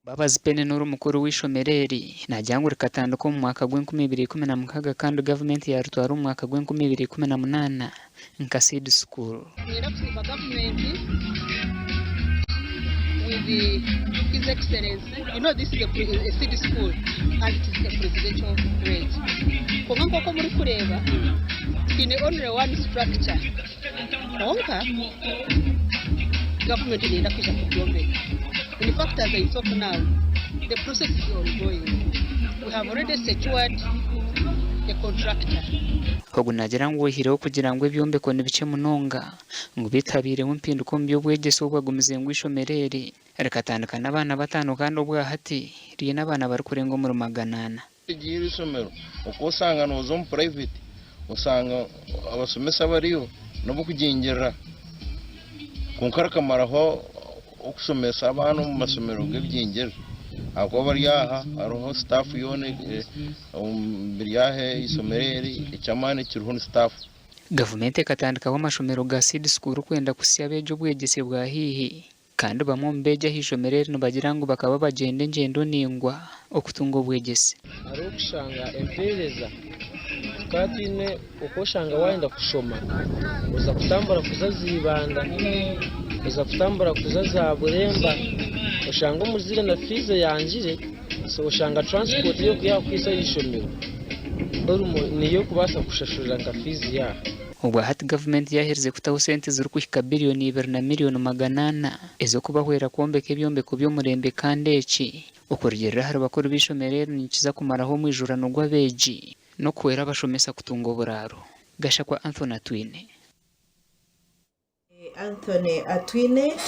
Mbabazi Penina ori mukuru w'eishomero eri naagira ngu rikatandika omu mwaka gw'enkumi ibiri ikumi na mukaaga kandi gavumenti yaritwara omu mwaka gw'enkumi ibiri ikumi na munaana nka seed school. Ninyenda kusiima gavumenti with His Excellency. You know this is a seed school and it is a presidential grade. Kwonka nk'oku murikureeba, twine only one structure. Kwonka gavumenti neyenda kwija kubyombeka. In fact, as I talk now, the process is ongoing. We have already secured a contractor. Ogu naagira ngu oihireho kugira ngu ebyombeko ni bikye munonga ngu beitu habaireho empinduka omu by'obwegyese obu bagumize ngu eishomero eri rikatandika n'abaana bataano kandi obwahati riine abaana barikurenga omuri 400. Eri ishomero okwosanga nooza omu private, osanga abashomesa bariyo n'ab'okugyingyirira, kwonka rikamaraho okushomesa abaana omu mashomero g'ebigyingyirira ahakuba bari aha hariho staff yoona biri aha. Eishomero eri eky'amaani ekiriho ni staff. Gavumenti ekatandikaho amashomero ga seed school kwenda kuhisya abeegi obwegyese bwa haihi, kandi bamwe omu beegi aha ishomero eri nibagira ngu bakaba bagyenda engyendo ndaingwa okutunga obwegyese. Hariho okushanga empeereza tukaba twine, okw'oshanga waayenda kushoma oza kutambura kuza za Ibanda, oza kutambura kuza za Buremba, oshanga omuzaire na fees eyangire, so oshanga transport y'okuhisa aha ishomero niyo okubaasa kushashurira nka fees yaawe. Obwahati gavumenti yaherize kutaho sente zirikuhika 2.4 biliyoni ez'okubahwera kwombeka ebyombeko by'omurembe, kandi eki okurugiirira ahari bakuru b'eishomero eri nikiza kumaraho omwijurano gw'abeegi n'okuhwera abashomesa kutunga oburaaro. Gashakwa Anthony Atwine. Anthony Atwine.